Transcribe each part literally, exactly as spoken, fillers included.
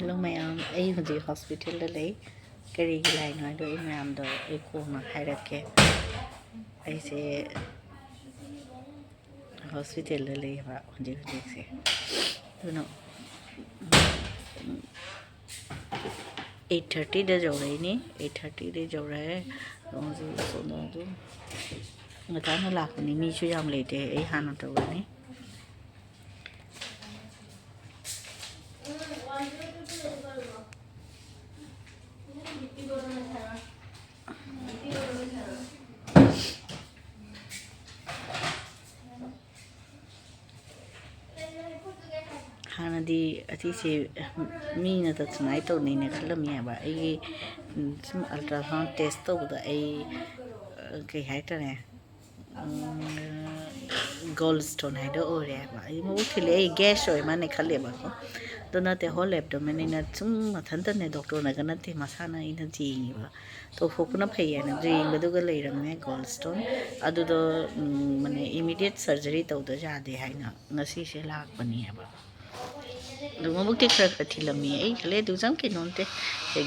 Hello ꯃꯌꯥꯝ, ꯑꯩ ꯍꯧꯖꯤꯛ ꯍꯣꯁꯄꯤꯇꯥꯜꯗ ꯂꯩ꯫ ꯀꯔꯤꯒꯤ ꯂꯥꯛꯏꯅꯣ ꯍꯥꯏꯗꯣ ꯑꯩ ꯃꯌꯥꯝꯗꯣ ꯑꯩ ꯀꯣꯟꯅ ꯍꯥꯏꯔꯛꯀꯦ꯫ ꯑꯩꯁꯦ ꯍꯣꯁꯄꯤꯇꯥꯜꯗ ꯂꯩꯌꯦꯕ ꯍꯧꯖꯤꯛ ꯍꯧꯖꯤꯛꯁꯦ꯫ ꯑꯗꯨꯅ eight thirtyꯗ ꯌꯧꯔꯛꯏꯅꯤ, eight thirtyꯗ ꯌꯧꯔꯛꯑꯦ꯫ ꯍꯧꯖꯤꯛ ꯁꯣꯝꯗ ꯑꯗꯨꯝ ꯉꯟꯇꯥꯅ ꯂꯥꯛꯄꯅꯤ, ꯃꯤꯁꯨ ꯌꯥꯝ ꯂꯩꯇꯦ꯫ ꯑꯩ ꯍꯥꯟꯅ ꯇꯧꯔꯅꯤ꯫ ꯍꯥꯟꯅꯗꯤ ꯑꯁꯤꯁꯦ ꯃꯤꯅ ꯁꯨꯃꯥꯏꯅ ꯇꯧꯅꯩꯅ ꯈꯜꯂꯝꯃꯤ ꯍꯥꯏꯕ꯫ ꯑꯩꯒꯤ, ꯎꯝ, ꯁꯨꯝ ultrasound test ꯇꯧꯕꯗ ꯑꯩ, ꯑ, ꯀꯩ ꯍꯥꯏꯇꯥꯔꯦ, ꯎꯝ, gallstone ꯍꯥꯏꯗꯣ ꯑꯣꯏꯔꯦ ꯍꯥꯏꯕ꯫ ꯑꯩ ꯃꯕꯨꯛ ꯊꯤꯜꯂꯦ, ꯑꯩ gas ꯑꯣꯏ ꯃꯥꯅꯦ ꯈꯜꯂꯦꯕꯀꯣ꯫ ꯑꯗꯨ ꯅꯠꯇꯦ, whole abdomen ꯑꯩꯅ ꯁꯨꯝ ꯃꯊꯟꯇꯅꯦ, ꯗꯣꯛꯇꯔꯅꯒ ꯅꯠꯇꯦ, ꯃꯁꯥꯅ ꯑꯩꯅ ꯌꯦꯡꯉꯤꯕ꯫ ꯇꯧꯊꯣꯛꯄꯅ ꯐꯩ ꯍꯥꯏꯅ ꯌꯦꯡꯕꯗꯨꯒ ꯂꯩꯔꯝꯃꯦ gallstone꯫ ꯑꯗꯨꯗꯣ, ꯎꯝ, ꯃꯅꯦ, immediate surgery ꯇꯧꯗ ꯌꯥꯗꯦ ꯍꯥꯏꯅ ꯉꯁꯤꯁꯦ ꯂꯥꯛꯄꯅꯦꯕ꯫ ꯑꯗꯨ ꯃꯕꯨꯛꯇꯤ ꯈꯔ ꯈꯔ ꯊꯤꯜꯂꯝꯃꯤ꯫ ꯑꯩ ꯈꯜꯂꯦ ꯑꯗꯨ ꯌꯥꯝ ꯀꯩꯅꯣ ꯅꯠꯇꯦ,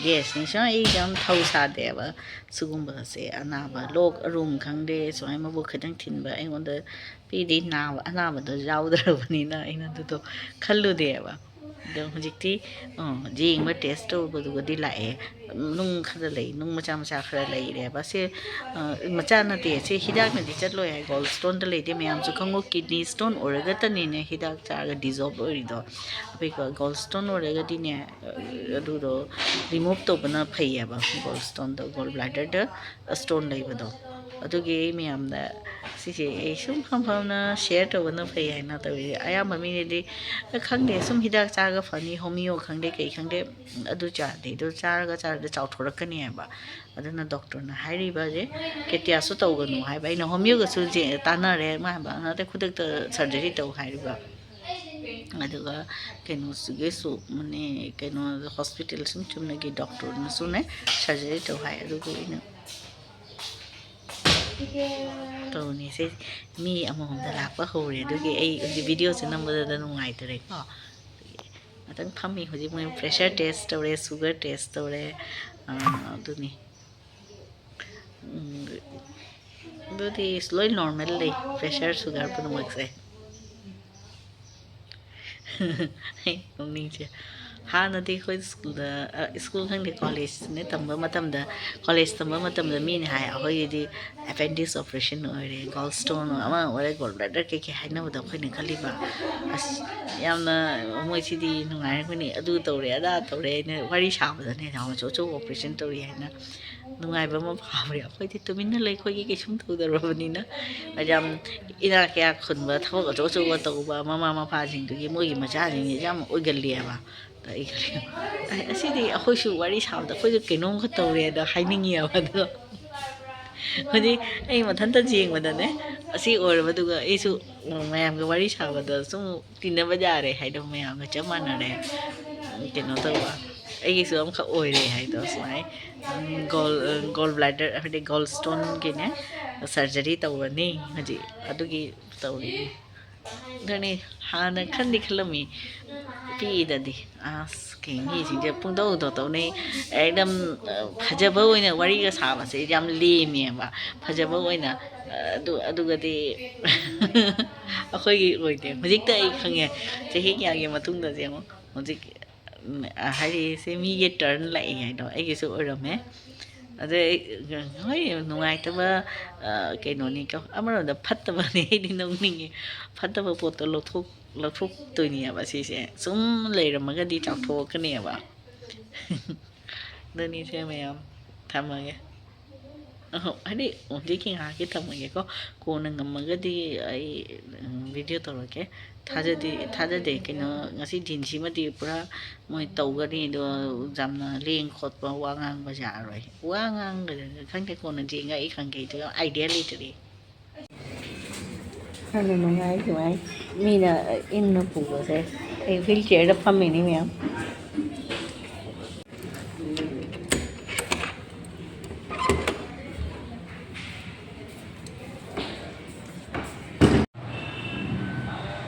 gasꯅꯤ꯫ ꯁꯨꯝ ꯑꯩ ꯌꯥꯝ ꯊꯧ ꯁꯥꯗꯦꯕ ꯁꯤꯒꯨꯝꯕꯁꯦ꯫ ꯑꯅꯥꯕ ꯂꯣꯛ ꯑꯔꯨꯝ ꯈꯪꯗꯦ, ꯁꯨꯃꯥꯏꯅ ꯃꯕꯨꯛ ꯈꯤꯇꯪ ꯊꯤꯟꯕ ꯑꯩꯉꯣꯟꯗ ꯄꯤꯗꯤ ꯅꯥꯕ, ꯑꯅꯥꯕꯗꯣ ꯌꯥꯎꯗ꯭ꯔꯕꯅꯤꯅ ꯑꯩꯅ ꯑꯗꯨꯗꯣ ꯈꯜꯂꯨꯗꯦꯕ꯫ ꯑꯗꯣ ꯍꯧꯖꯤꯛꯇꯤ, ꯑ, ꯌꯦꯡꯕ, test ꯇꯧꯕꯗꯨꯒꯗꯤ ꯂꯥꯛꯑꯦ꯫ ꯅꯨꯡ ꯈꯔ ꯂꯩ, ꯅꯨꯡ ꯃꯆꯥ ꯃꯆꯥ ꯈꯔ ꯂꯩꯔꯦꯕ꯫ ꯁꯦ, ꯑ, ꯃꯆꯥ ꯅꯠꯇꯦ, ꯁꯤ ꯍꯤꯗꯥꯛꯅꯗꯤ ꯆꯠꯂꯣꯏ ꯍꯥꯏ꯫ Gallstoneꯗ ꯂꯩꯗꯤ ꯃꯌꯥꯝꯁꯨ ꯈꯪꯉꯨ, kidney stone ꯑꯣꯏꯔꯒꯇꯅꯤꯅꯦ ꯍꯤꯗꯥꯛ ꯆꯥꯔꯒ dissolve ꯑꯣꯏꯔꯤꯗꯣ꯫ ꯑꯄꯤꯛꯄ gallstone ꯑꯣꯏꯔꯒꯗꯤꯅꯦ, ꯑ, ꯑꯗꯨꯗꯣ remove ꯇꯧꯕꯅ ꯐꯩꯌꯦꯕ, gallstoneꯗꯣ, gallbladderꯗ stone ꯂꯩꯕꯗꯣ꯫ ꯑꯗꯨꯒꯤ ꯑꯩ ꯃꯌꯥꯝꯗ ꯁꯤꯁꯦ ꯑꯩ ꯁꯨꯝ ꯐꯝ ꯐꯝꯅ share ꯇꯧꯕꯅ ꯐꯩ ꯍꯥꯏꯅ ꯇꯧꯔꯤ꯫ ꯑꯌꯥꯝꯕ ꯃꯤꯅꯗꯤ, "ꯑ, ꯈꯪꯗꯦ, ꯁꯨꯝ ꯍꯤꯗꯥꯛ ꯆꯥꯔꯒ ꯐꯅꯤ, ꯍꯣꯃꯤꯌꯣ ꯈꯪꯗꯦ, ꯀꯩ ꯈꯪꯗꯦ, ꯑꯗꯨ ꯆꯥꯗꯦ, ꯑꯗꯨ ꯆꯥꯔꯒ ꯆꯥꯔꯒ ꯆꯥꯎꯊꯣꯔꯛꯀꯅꯤ" ꯍꯥꯏꯕ꯫ ꯑꯗꯨꯅ ꯗꯣꯛꯇꯔꯅ ꯍꯥꯏꯔꯤꯕꯁꯦ ꯀꯦꯇꯤꯌꯥꯁꯨ ꯇꯧꯒꯅꯨ ꯍꯥꯏꯕ꯫ ꯑꯩꯅ ꯍꯣꯃꯤꯌꯣꯒꯁꯨ ꯌꯦ-, ꯇꯥꯟꯅꯔꯦ, ꯃꯥ ꯍꯥꯏꯕ, "ꯅꯠꯇꯦ, ꯈꯨꯗꯛꯇ surgery ꯇꯧ" ꯍꯥꯏꯔꯤꯕ꯫ ꯑꯗꯨꯒ ꯀꯩꯅꯣꯁꯤꯒꯤꯁꯨ, ꯃꯅꯦ, ꯀꯩꯅꯣ, ꯍꯣꯁꯄꯤꯇꯥꯜ ꯁꯨꯝ ꯆꯨꯝꯅꯒꯤ ꯗꯣꯛꯇꯔꯅꯁꯨꯅꯦ surgery ꯇꯧ ꯍꯥꯏ꯫ ꯑꯗꯨꯒꯤ ꯑꯩꯅ ꯇꯧꯅꯤꯁꯦ ꯃꯤ ꯑꯃꯃꯝꯗ ꯂꯥꯛꯄ ꯍꯧꯔꯦ꯫ ꯑꯗꯨꯒꯤ ꯑꯩ ꯍꯧꯖꯤꯛ videoꯁꯦ ꯅꯝꯕꯗ ꯅꯨꯡꯉꯥꯏꯇꯔꯦꯀꯣ꯫ ꯑꯗꯨꯒꯤ ꯉꯥꯛꯇꯪ ꯐꯝꯃꯤ꯫ ꯍꯧꯖꯤꯛ ꯃꯣꯏ pressure test ꯇꯧꯔꯦ, sugar test ꯇꯧꯔꯦ꯫ ꯑꯥ, ꯑꯗꯨꯅꯤ꯫ ꯎꯝ, ꯑꯗꯨꯗꯤ ꯂꯣꯏ normal ꯂꯩ, pressure, sugar ꯄꯨꯝꯅꯃꯛꯁꯦ꯫ ꯑꯩ ꯅꯣꯛꯅꯤꯡꯁꯦ꯫ ꯍꯥꯟꯅꯗꯤ ꯑꯩꯈꯣꯏ ꯁ꯭ꯀꯨꯜꯗ, ꯑ, ꯁ꯭ꯀꯨꯜ ꯈꯪꯗꯦ, ꯀꯣꯂꯦꯖꯅꯦ ꯇꯝꯕ ꯃꯇꯝꯗ, ꯀꯣꯂꯦꯖ ꯇꯝꯕ ꯃꯇꯝꯗ ꯃꯤꯅ ꯍꯥꯏ, "ꯑꯩꯈꯣꯏꯒꯤꯗꯤ appendix operation ꯑꯣꯏꯔꯦ, gallstone ꯑꯃ ꯑꯣꯏꯔꯦ, gall bladder ꯀꯩꯀꯩ ꯍꯥꯏꯅꯕꯗꯣ", ꯑꯩꯈꯣꯏꯅ ꯈꯜꯂꯤꯕ, "ꯑꯁ, ꯌꯥꯝꯅ ꯃꯣꯏꯁꯤꯗꯤ ꯅꯨꯡꯉꯥꯏꯔꯝꯒꯅꯤ, ꯑꯗꯨ ꯇꯧꯔꯦ, ꯑꯗꯥ ꯇꯧꯔꯦ" ꯍꯥꯏꯅ ꯋꯥꯔꯤ ꯁꯥꯕꯗꯅꯦ, ꯌꯥꯝ ꯑꯆꯧ ꯑꯆꯧꯕ operation ꯇꯧꯔꯤ ꯍꯥꯏꯅ ꯅꯨꯡꯉꯥꯏꯕ ꯑꯃ ꯐꯥꯎꯔꯦ꯫ ꯑꯩꯈꯣꯏꯗꯤ ꯇꯨꯃꯤꯟꯅ ꯂꯩ, ꯑꯩꯈꯣꯏꯒꯤ ꯀꯩꯁꯨꯝ ꯇꯧꯗ꯭ꯔꯕꯅꯤꯅ꯫ ꯌꯥꯝ ꯏꯅꯥꯛ ꯀꯌꯥ ꯈꯨꯟꯕ, ꯊꯕꯛ ꯑꯆꯧ ꯑꯆꯧꯕ ꯇꯧꯕ ꯃꯃꯥ ꯃꯄꯥꯁꯤꯡꯗꯨꯒꯤ ꯃꯣꯏꯒꯤ ꯃꯆꯥꯁꯤꯡꯁꯦ ꯌꯥꯝ ꯑꯣꯏꯒꯜꯂꯦꯕ꯫ ꯑꯗ ꯑꯩ ꯈꯜꯂꯦ, "ꯑꯁꯤꯗꯤ ꯑꯩꯈꯣꯏꯁꯨ ꯋꯥꯔꯤ ꯁꯥꯕꯗ ꯑꯩꯈꯣꯏꯁꯨ ꯀꯩꯅꯣꯝꯈꯛ ꯇꯧꯔꯦꯗ" ꯍꯥꯏꯅꯤꯡꯉꯦꯕ꯫ ꯑꯗꯣ ꯍꯧꯖꯤꯛ ꯑꯩ ꯃꯊꯟꯇ ꯌꯦꯡꯕꯗꯅꯦ, ꯑꯁꯤ ꯑꯣꯏꯔꯕꯗꯨꯒ ꯑꯩꯁꯨ ꯃꯌꯥꯝꯒ ꯋꯥꯔꯤ ꯁꯥꯕꯗ ꯁꯨꯝ ꯇꯤꯟꯅꯕ ꯌꯥꯔꯦ ꯍꯥꯏꯗꯣ, ꯃꯌꯥꯝꯒ ꯆꯞ ꯃꯥꯟꯅꯔꯦ꯫ ꯀꯩꯅꯣ ꯇꯧꯕ, ꯑꯩꯒꯤꯁꯨ ꯑꯃꯈꯛ ꯑꯣꯏꯔꯦ ꯍꯥꯏꯗꯣ ꯁꯨꯃꯥꯏ꯫ ꯒꯣꯜ, ꯒꯣꯜ ꯕ꯭ꯂꯦꯗꯔ ꯍꯥꯏꯗꯤ ꯒꯣꯜ ꯁ꯭ꯇꯣꯟꯒꯤꯅꯦ, ꯁꯔꯖꯔꯤ ꯇꯧꯔꯅꯤ ꯍꯧꯖꯤꯛ꯫ ꯑꯗꯨꯒꯤ ꯇꯧꯔꯤ꯫ ꯑꯗꯨꯅꯤ, ꯍꯥꯟꯅ ꯈꯟꯗꯤ ꯈꯜꯂꯝꯃꯤ ꯄꯤꯛꯏꯗꯗꯤ, ꯑꯁ, ꯀꯩ ꯃꯤꯁꯤꯡꯁꯦ ꯄꯨꯡꯇꯧ ꯇꯧ ꯇꯧꯅꯩ꯫ ꯑꯦꯛꯗꯝ, ꯑ, ꯐꯖꯕ ꯑꯣꯏꯅ ꯋꯥꯔꯤꯒ ꯁꯥꯕꯁꯦ ꯌꯥꯝ ꯂꯦꯝꯃꯦꯕ꯫ ꯐꯖꯕ ꯑꯣꯏꯅ, ꯑ, ꯑꯗꯨ, ꯑꯗꯨꯒꯗꯤ ꯑꯩꯈꯣꯏꯒꯤ ꯑꯣꯏꯗꯦ꯫ ꯍꯧꯖꯤꯛꯇ ꯑꯩ ꯈꯪꯉꯦ, ꯆꯍꯤ ꯀꯌꯥꯒꯤ ꯃꯇꯨꯡꯗ ꯌꯦꯡꯉꯣ꯫ ꯍꯧꯖꯤꯛ, ꯎꯝ, ꯍꯥꯏꯔꯛꯏꯁꯦ ꯃꯤꯒꯤ ꯇꯔꯟ ꯂꯥꯛꯏ ꯍꯥꯏꯗꯣ ꯑꯩꯒꯤꯁꯨ ꯑꯣꯏꯔꯝꯃꯦ꯫ ꯑꯗꯩ, ꯍꯣꯏ, ꯅꯨꯡꯉꯥꯏꯇꯕ, ꯑ, ꯀꯩꯅꯣꯅꯤꯀꯣ, ꯑꯃꯔꯣꯝꯗ ꯐꯠꯇꯕꯅꯤ, ꯑꯩꯗꯤ ꯅꯣꯛꯅꯤꯡꯉꯤ꯫ ꯐꯠꯇꯕ ꯄꯣꯠꯇꯣ ꯂꯧꯊꯣꯛ-, ꯂꯧꯊꯣꯛꯇꯣꯏꯅꯦꯕ ꯁꯤꯁꯦ꯫ ꯁꯨꯝ ꯂꯩꯔꯝꯃꯒꯗꯤ ꯆꯥꯎꯊꯣꯛꯀꯅꯦꯕ꯫ ꯑꯗꯨꯅꯤꯁꯦ ꯃꯌꯥꯝ, ꯊꯝꯃꯒꯦ꯫ ꯑꯍꯣ, ꯍꯥꯏꯗꯤ ꯍꯧꯖꯤꯛꯀꯤ ꯉꯥꯏꯍꯥꯛꯀꯤ ꯊꯝꯃꯒꯦꯀꯣ꯫ ꯀꯣꯟꯅ ꯉꯝꯃꯒꯗꯤ ꯑꯩ, ꯎꯝ, ꯚꯤꯗꯤꯑꯣ ꯇꯧꯔꯛꯀꯦ꯫ ꯊꯥꯖꯗꯤ, ꯊꯥꯖꯗꯦ꯫ ꯀꯩꯅꯣ, ꯉꯁꯤ ꯗꯤꯟꯁꯤꯃꯗꯤ ꯄꯨꯔꯥ ꯃꯣꯏ ꯇꯧꯒꯅꯤ꯫ ꯑꯗꯣ ꯌꯥꯝꯅ ꯂꯦꯡ ꯈꯣꯠꯄ, ꯋꯥ ꯉꯥꯡꯕ ꯌꯥꯔꯣꯏ꯫ ꯋꯥ ꯉꯥꯡꯕꯗ ꯈꯪꯗꯦ, ꯀꯣꯟꯅ ꯌꯦꯡꯉ ꯑꯩ ꯈꯪꯒꯦ꯫ ꯑꯩꯗꯣ ꯑꯥꯏꯗꯤꯌꯥ ꯂꯩꯇ꯭ꯔꯤ꯫ ꯌꯥꯝꯅ ꯅꯨꯡꯉꯥꯏ, ꯅꯨꯡꯉꯥꯏ꯫ ꯃꯤꯅ ꯏꯟꯅ ꯄꯨꯕꯁꯦ꯫ ꯑꯩ ꯋꯤꯜ ꯆꯤꯌꯔꯗ ꯐꯝꯃꯤꯅꯤ ꯃꯌꯥꯝ꯫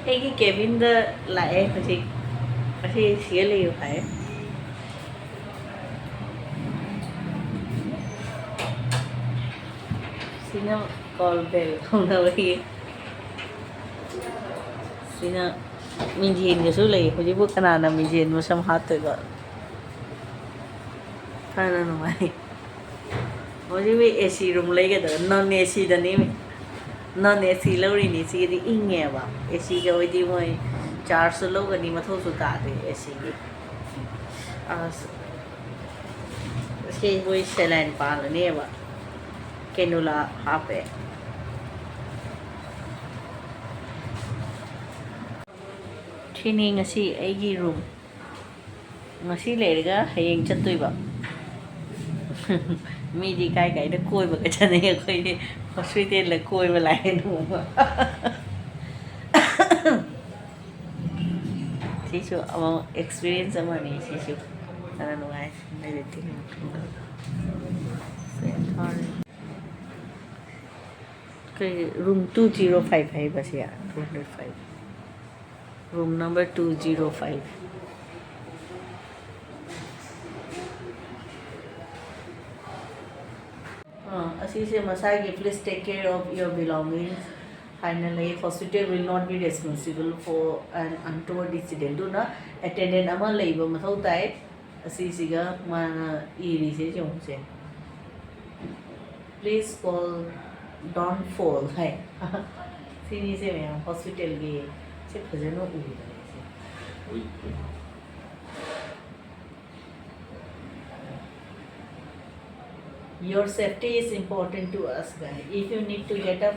ꯑꯩꯒꯤ ꯀꯦꯕꯤꯟꯗ ꯂꯥꯛꯑꯦ ꯍꯧꯖꯤꯛ꯫ ꯑꯁꯤ ꯁꯤꯒ ꯂꯩꯌꯨ ꯍꯥꯏ꯫ ꯁꯤꯅ call bell ꯈꯪꯅꯕꯒꯤ꯫ ꯁꯤꯅ ꯃꯤꯡꯖꯦꯜꯒꯁꯨ ꯂꯩ꯫ ꯍꯧꯖꯤꯛꯄꯨ ꯀꯅꯥꯅ ꯃꯤꯡꯖꯦꯜ ꯃꯁꯝ ꯍꯥꯠꯇꯣꯏꯕ? ꯐꯅ ꯅꯨꯡꯉꯥꯏ꯫ ꯍꯧꯖꯤꯛ ꯃꯤ AC room ꯂꯩꯒꯗꯕ, non ACꯗꯅꯤ꯫ Non AC ꯂꯧꯔꯤꯅꯤ꯫ ꯁꯤꯒꯤꯗꯤ ꯏꯪꯉꯦꯕ꯫ ACꯒ ꯑꯣꯏꯗꯤ ꯃꯣꯏ chargeꯁꯨ ꯂꯧꯒꯅꯤ, ꯃꯊꯧꯁꯨ ꯇꯥꯗꯦ ACꯒꯤ꯫ ꯑꯁ, ꯁꯤ ꯃꯣꯏ saline ꯄꯥꯜꯂꯅꯦꯕ꯫ Cannula ꯍꯥꯞꯄꯦ꯫ ꯁꯤꯅꯤ ꯉꯁꯤ ꯑꯩꯒꯤ room꯫ ꯉꯁꯤ ꯂꯩꯔꯒ ꯍꯌꯦꯡ ꯆꯠꯇꯣꯏꯕ꯫ ꯃꯤꯗꯤ ꯀꯥꯏ ꯀꯥꯏꯗ ꯀꯣꯏꯕꯒ ꯆꯠꯅꯩ, ꯑꯩꯈꯣꯏꯗꯤ hospitalꯗ ꯀꯣꯏꯕ ꯂꯥꯛꯑꯦ ꯅꯣꯡꯃ꯫ ꯁꯤꯁꯨ ꯑꯃ experience ꯑꯃꯅꯤ꯫ ꯁꯤꯁꯨ ꯌꯥꯝꯅ ꯅꯨꯡꯉꯥꯏ꯫ ꯀꯩ room two zero five ꯍꯥꯏꯕꯁꯦ? Two hundred five꯫ Room number two zero five꯫ ꯑꯥ, ꯑꯁꯤꯁꯦ ꯃꯁꯥꯒꯤ "Please take care of your belongings" ꯍꯥꯏꯅ ꯂꯩ꯫ "Hospital will not be responsible for an untoward incident"꯫ ꯑꯗꯨꯅ attendant ꯑꯃ ꯂꯩꯕ ꯃꯊꯧ ꯇꯥꯏ꯫ ꯑꯁꯤꯁꯤꯒ ꯃꯥꯅ ꯏꯔꯤꯁꯦ ꯌꯦꯡꯉꯨꯁꯦ꯫ "Please call, don't fall" ꯍꯥꯏ꯫ ꯁꯤꯅꯤꯁꯦ ꯃꯌꯥꯝ hospitalꯒꯤ꯫ ꯁꯤ ꯐꯖꯅ ꯎꯗ꯭ꯔꯦ ꯁꯤ꯫ "Your safety is important to us" ꯒꯥꯏ꯫ "If you need to get up,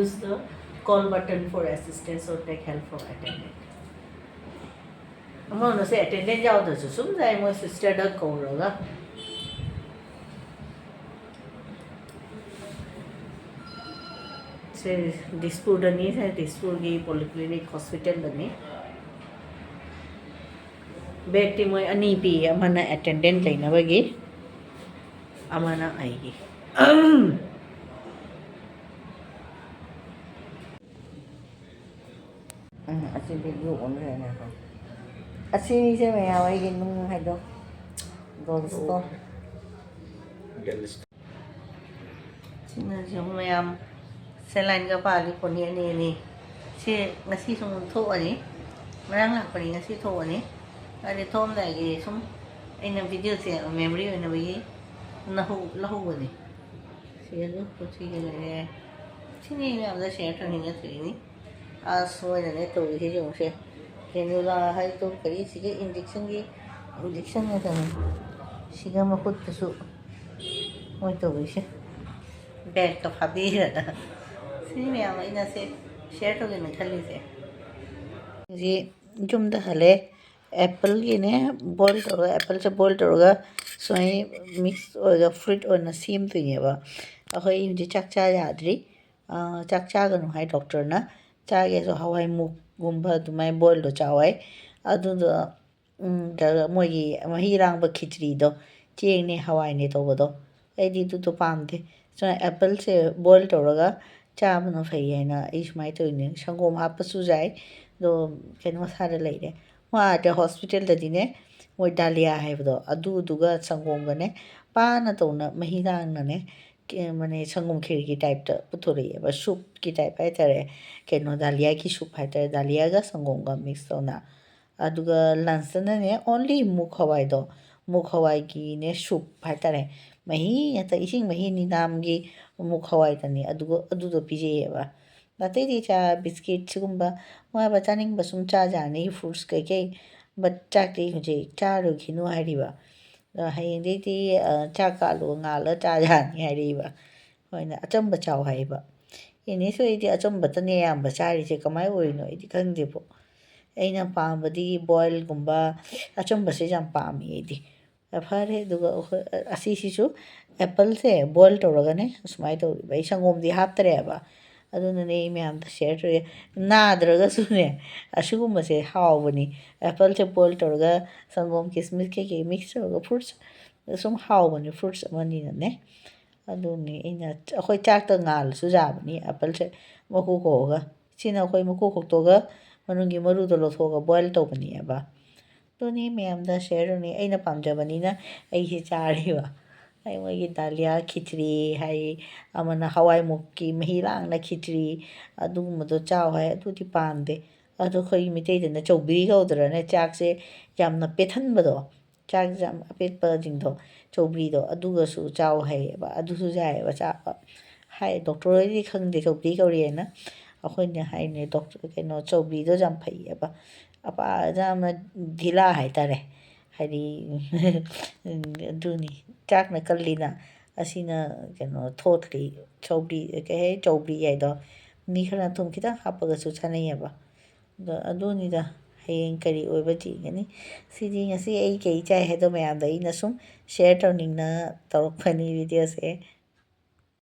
use the call button for assistance or take help from attendant." ꯑꯃꯔꯣꯝꯗꯁꯦ attendant ꯌꯥꯎꯗ꯭ꯔꯁꯨ ꯁꯨꯝ ꯌꯥꯏ, ꯃꯣꯏ sisterꯗ ꯀꯧꯔꯒ꯫ ꯁꯦ ꯗꯤꯁꯄꯨꯔꯗꯅꯤ, ꯁꯦ ꯗꯤꯁꯄꯨꯔꯒꯤ polyclinic hospitalꯗꯅꯤ꯫ Bedꯇꯤ ꯃꯣꯏ ꯑꯅꯤ ꯄꯤꯌꯦ, ꯑꯃꯅ attendant ꯂꯩꯅꯕꯒꯤ, ꯑꯃꯅ ꯑꯩꯒꯤ꯫ ꯎꯝ, ꯑꯁꯤꯗꯤ ꯌꯣꯛꯑꯣ ꯂꯩꯔꯦꯀꯣ꯫ ꯑꯁꯤꯅꯤꯁꯦ ꯃꯌꯥꯝ ꯑꯩꯒꯤ ꯅꯨꯡ ꯍꯥꯏꯗꯣ, ꯒꯣꯜꯁꯇꯣ꯫ ꯁꯤꯅꯁꯨ ꯃꯌꯥꯝ ꯁꯦꯂꯥꯏꯟꯒ ꯄꯥꯜꯂꯤ ꯄꯣꯠꯅꯤ ꯑꯅꯤ ꯑꯅꯤ꯫ ꯁꯤ ꯉꯁꯤ ꯁꯨꯝ ꯊꯣꯛꯑꯅꯤ, ꯉꯔꯥꯡ ꯂꯥꯛꯄꯅꯤ, ꯉꯁꯤ ꯊꯣꯛꯑꯅꯤ꯫ ꯑꯗꯩ ꯊꯣꯛꯑꯝꯗꯥꯏꯒꯤ ꯁꯨꯝ ꯑꯩꯅ ꯚꯤꯗꯤꯑꯣꯁꯦ ꯃꯦꯃꯣꯔꯤ ꯑꯣꯏꯅꯕꯒꯤ ꯅꯍꯧ-, ꯂꯧꯍꯧꯕꯅꯤ꯫ ꯁꯤꯗꯁꯨ ꯄꯣꯠꯁꯤꯒ ꯂꯩꯔꯦ꯫ ꯁꯤꯅꯤ ꯃꯌꯥꯝꯗ ꯁꯤꯌꯔ ꯇꯧꯅꯤꯡꯉ ꯊꯣꯛꯏꯅꯤ꯫ ꯑꯁ, ꯃꯣꯏꯅꯅꯦ ꯇꯧꯔꯤꯁꯦ ꯌꯦꯡꯉꯨꯁꯦ꯫ ꯀꯦꯅꯨꯂꯥ ꯍꯥꯏꯗꯣ ꯀꯔꯤ, ꯁꯤꯒ ꯏꯟꯖꯦꯛꯁꯟꯒꯤ, ꯏꯟꯖꯦꯛꯁꯟ ꯉꯥꯛꯇꯅꯤ꯫ ꯁꯤꯒ ꯃꯈꯨꯠꯇꯁꯨ ꯃꯣꯏ ꯇꯧꯔꯤꯁꯦ꯫ ꯕꯦꯒꯀ ꯐꯥꯕꯤꯔꯒ꯫ ꯁꯤ ꯃꯌꯥꯝ ꯑꯩꯅ ꯁꯦ ꯁꯤꯌꯔ ꯇꯧꯒꯦꯅ ꯈꯜꯂꯤꯁꯦ꯫ ꯍꯧꯖꯤꯛ ꯌꯨꯝꯗ ꯍꯜꯂꯦ꯫ ꯑꯦꯄꯜꯒꯤꯅꯦ, ꯕꯣꯏꯜ ꯇꯧꯔꯒ, ꯑꯦꯄꯜꯁꯦ ꯕꯣꯏꯜ ꯇꯧꯔꯒ ꯁꯨꯃꯥꯏꯅ ꯃꯤꯛꯁ ꯑꯣꯏꯔꯒ ꯐ꯭ꯔꯨꯏꯠ ꯑꯣꯏꯅ ꯁꯦꯝꯗꯣꯏꯅꯦꯕ꯫ ꯑꯩꯈꯣꯏ ꯍꯧꯖꯤꯛ ꯆꯥꯛ ꯆꯥ ꯌꯥꯗ꯭ꯔꯤ꯫ ꯑꯥ, ꯆꯥꯛ ꯆꯥꯒꯅꯨ ꯍꯥꯏ ꯗꯣꯛꯇꯔꯅ꯫ ꯆꯥꯒꯦꯁꯨ ꯍꯋꯥꯏ ꯃꯨꯛꯒꯨꯝꯕ ꯑꯗꯨꯃꯥꯏꯅ ꯕꯣꯏꯜꯗꯣ ꯆꯥꯎ ꯍꯥꯏ꯫ ꯑꯗꯨꯗꯣ, ꯎꯝ, ꯅꯠꯇ꯭ꯔꯒ ꯃꯣꯏꯒꯤ ꯃꯍꯤ ꯑꯔꯥꯡꯕ ꯈꯤꯆ꯭ꯔꯤꯗꯣ, ꯆꯦꯡꯅꯦ ꯍꯋꯥꯏꯅꯦ ꯇꯧꯕꯗꯣ, ꯑꯩꯗꯤ ꯑꯗꯨꯗꯣ ꯄꯥꯝꯗꯦ꯫ ꯁꯨꯃꯥꯏꯅ ꯑꯦꯄꯜꯁꯦ ꯕꯣꯏꯜ ꯇꯧꯔꯒ ꯆꯥꯕꯅ ꯐꯩ ꯍꯥꯏꯅ ꯑꯩ ꯁꯨꯃꯥꯏꯅ ꯇꯧꯔꯤꯅꯦ꯫ ꯁꯪꯒꯣꯝ ꯍꯥꯞꯄꯁꯨ ꯌꯥꯏ, ꯑꯗꯣ ꯀꯩꯅꯣ ꯃꯁꯥꯗ ꯂꯩꯔꯦ꯫ ꯃꯣꯏ ꯑꯥꯗ ꯍꯣꯁꯄꯤꯇꯥꯜꯗꯗꯤꯅꯦ, ꯃꯣꯏ ꯗꯥꯂꯤꯌꯥ ꯍꯥꯏꯕꯗꯣ, ꯑꯗꯨꯗꯨꯒ ꯁꯪꯒꯣꯝꯒꯅꯦ ꯄꯥꯅ ꯇꯧꯅ ꯃꯍꯤ ꯂꯥꯡꯅꯅꯦ, ꯀꯦ-, ꯃꯅꯦ ꯁꯪꯒꯣꯝ ꯈꯦꯔꯒꯤ ꯇꯥꯏꯞꯇ ꯄꯨꯊꯣꯔꯛꯑꯦꯕ, ꯁꯨꯞꯀꯤ ꯇꯥꯏꯞ ꯍꯥꯏꯇꯥꯔꯦ꯫ ꯀꯩꯅꯣ, ꯗꯥꯂꯤꯌꯥꯒꯤ ꯁꯨꯞ ꯍꯥꯏꯇꯥꯔꯦ, ꯗꯥꯂꯤꯌꯥꯒ ꯁꯪꯒꯣꯝꯒ ꯃꯤꯛꯁ ꯇꯧꯅ꯫ ꯑꯗꯨꯒ ꯂꯟꯁꯇꯅꯅꯦ, only ꯃꯨꯛ ꯍꯋꯥꯏꯗꯣ, ꯃꯨꯛ ꯍꯋꯥꯏꯒꯤꯅꯦ ꯁꯨꯞ ꯍꯥꯏꯇꯥꯔꯦ, ꯃꯍꯤ ꯉꯥꯛꯇ, ꯏꯁꯤꯡ ꯃꯍꯤ ꯅꯤꯅꯥꯝꯒꯤ ꯃꯨꯛ ꯍꯋꯥꯏꯗꯅꯤ, ꯑꯗꯨꯒ ꯑꯗꯨꯗꯣ ꯄꯤꯖꯩꯌꯦꯕ꯫ ꯑꯇꯩꯗꯤ ꯆꯥ, ꯕꯤꯁꯀꯤꯠ ꯁꯤꯒꯨꯝꯕ ꯃꯣꯏ ꯆꯥꯅꯤꯡꯕ ꯁꯨꯝ ꯆꯥꯖꯥꯅꯤ, ꯐ꯭ꯔꯨꯠꯁ ꯀꯩꯀꯩ, ꯕꯠ ꯆꯥꯛꯇꯤ ꯍꯧꯖꯤꯛ ꯆꯥꯔꯨꯈꯤꯅꯨ ꯍꯥꯏꯔꯤꯕ꯫ ꯑꯗꯣ ꯍꯌꯦꯡꯗꯩꯗꯤ, ꯑ, ꯆꯥꯛ ꯀꯥꯂꯨ ꯉꯥꯜꯂ ꯆꯥ ꯌꯥꯅꯤ ꯍꯥꯏꯔꯛꯏꯕ꯫ ꯍꯣꯏꯅꯦ, ꯑꯆꯝꯕ ꯆꯥꯎ ꯍꯥꯏꯕ꯫ ꯑꯦꯅꯤꯁꯨ ꯑꯩꯗꯤ ꯑꯆꯝꯕꯇꯅꯦ ꯑꯌꯥꯝꯕ ꯆꯥꯔꯤꯁꯦ, ꯀꯃꯥꯏꯅ ꯑꯣꯏꯔꯤꯅꯣ ꯑꯩꯗꯤ ꯈꯪꯗꯦꯕꯣ꯫ ꯑꯩꯅ ꯄꯥꯝꯕꯗꯤ ꯕꯣꯏꯜꯒꯨꯝꯕ, ꯑꯆꯝꯕꯁꯦ ꯌꯥꯝ ꯄꯥꯝꯃꯤ ꯑꯩꯗꯤ꯫ ꯑ, ꯐꯔꯦ, ꯑꯗꯨꯒ ꯑꯩꯈꯣꯏ, ꯑ, ꯑꯁꯤꯁꯤꯁꯨ ꯑꯦꯄꯜꯁꯦ ꯕꯣꯏꯜ ꯇꯧꯔꯒꯅꯦ ꯁꯨꯃꯥꯏꯅ ꯇꯧꯔꯤꯕ꯫ ꯑꯩ ꯁꯪꯒꯣꯝꯗꯤ ꯍꯥꯞꯇꯔꯦꯕ꯫ ꯑꯗꯨꯅꯅꯦ ꯑꯩ ꯃꯌꯥꯝꯗ ꯁꯤꯌꯔ ꯇꯧꯔꯤ꯫ ꯅꯥꯗ꯭ꯔꯒꯁꯨꯅꯦ, ꯑꯁꯤꯒꯨꯝꯕꯁꯦ ꯍꯥꯎꯕꯅꯤ꯫ ꯑꯦꯄꯜꯁꯦ ꯕꯣꯏꯜ ꯇꯧꯔꯒ ꯁꯪꯒꯣꯝ, ꯀꯤꯁꯃꯤꯁ ꯀꯩꯀꯩ ꯃꯤꯛꯁ ꯇꯧꯔꯒ ꯐ꯭ꯔꯨꯠꯁ ꯁꯨꯝ ꯍꯥꯎꯕꯅꯤ, ꯐ꯭ꯔꯨꯠꯁ ꯑꯃꯅꯤꯅꯅꯦ꯫ ꯑꯗꯨꯅꯤ ꯑꯩꯅ, ꯑꯩꯈꯣꯏ ꯆꯥꯛꯇ ꯉꯥꯜꯂꯁꯨ ꯌꯥꯕꯅꯤ ꯑꯦꯄꯜꯁꯦ ꯃꯀꯨ ꯈꯣꯛꯑꯒ꯫ ꯁꯤꯅ ꯑꯩꯈꯣꯏ ꯃꯀꯨ ꯈꯣꯛꯇꯣꯛꯑꯒ ꯃꯅꯨꯡꯒꯤ ꯃꯔꯨꯗꯣ ꯂꯧꯊꯣꯛꯑꯒ ꯕꯣꯏꯜ ꯇꯧꯕꯅꯦꯕ꯫ ꯑꯗꯨꯅꯤ ꯃꯌꯥꯝꯗ ꯁꯤꯌꯔ ꯇꯧꯅꯤ꯫ ꯑꯩꯅ ꯄꯥꯝꯖꯕꯅꯤꯅ ꯑꯩꯁꯦ ꯆꯥꯔꯤꯕ꯫ ꯑꯩ ꯃꯣꯏꯒꯤ ꯗꯥꯂꯤꯌꯥ ꯈꯤꯆ꯭ꯔꯤ ꯍꯥꯏ, ꯑꯃꯅ ꯍꯋꯥꯏ ꯃꯨꯛꯀꯤ ꯃꯍꯤ ꯂꯥꯡꯅ ꯈꯤꯆ꯭ꯔꯤ, ꯑꯗꯨꯒꯨꯝꯕꯗꯣ ꯆꯥꯎ ꯍꯥꯏ꯫ ꯑꯗꯨꯗꯤ ꯄꯥꯝꯗꯦ꯫ ꯑꯗꯣ ꯑꯩꯈꯣꯏ ꯃꯤꯇꯩꯗꯅ ꯆꯧꯕ꯭ꯔꯤ ꯀꯧꯗ꯭ꯔꯅꯦ, ꯆꯥꯛꯁꯦ ꯌꯥꯝꯅ ꯄꯦꯠꯍꯟꯕꯗꯣ, ꯆꯥꯛꯁꯦ ꯌꯥꯝ ꯑꯄꯦꯠꯄꯁꯤꯡꯗꯣ, ꯆꯧꯕ꯭ꯔꯤꯗꯣ, ꯑꯗꯨꯒꯁꯨ ꯆꯥꯎ ꯍꯥꯏꯌꯦꯕ꯫ ꯑꯗꯨꯁꯨ ꯌꯥꯏꯌꯦꯕ ꯆꯥꯕ꯫ ꯍꯥꯏ ꯗꯣꯛꯇꯔ ꯍꯣꯏꯗꯤ ꯈꯪꯗꯦ ꯆꯧꯕ꯭ꯔꯤ ꯀꯧꯔꯤꯑꯅ꯫ ꯑꯩꯈꯣꯏꯅ ꯍꯥꯏꯅꯦ ꯗꯣꯛꯇꯔ, ꯀꯩꯅꯣ, ꯆꯧꯕ꯭ꯔꯤꯗꯣ ꯌꯥꯝ ꯐꯩꯌꯦꯕ꯫ ꯑꯄꯥ ꯌꯥꯝꯅ ꯙꯤꯂꯥ ꯍꯥꯏꯇꯥꯔꯦ꯫ ꯍꯥꯏꯗꯤ ꯑꯗꯨꯅꯤ, ꯆꯥꯛꯅ ꯀꯜꯂꯤꯅ꯫ ꯑꯁꯤꯅ ꯀꯩꯅꯣ ꯊꯣꯠꯂꯤ꯫ ꯆꯧꯕ꯭ꯔꯤ, ꯀꯩ ꯍꯥꯏ, ꯆꯧꯕ꯭ꯔꯤ ꯍꯥꯏꯗꯣ ꯃꯤ ꯈꯔꯅ ꯊꯨꯝ ꯈꯤꯇꯪ ꯍꯥꯞꯄꯒꯁꯨ ꯆꯥꯅꯩꯌꯦꯕ꯫ ꯑꯗꯣ ꯑꯗꯨꯅꯤꯗ, ꯍꯌꯦꯡ ꯀꯔꯤ ꯑꯣꯏꯕ ꯌꯦꯡꯒꯅꯤ꯫ ꯁꯤꯗꯤ ꯉꯁꯤ ꯑꯩ ꯀꯩ ꯆꯥꯏ ꯍꯥꯏꯗꯣ ꯃꯌꯥꯝꯗ ꯑꯩꯅ ꯁꯨꯝ ꯁꯤꯌꯔ ꯇꯧꯅꯤꯡꯅ ꯇꯧꯔꯛꯄꯅꯤ ꯚꯤꯗꯤꯑꯣꯁꯦ꯫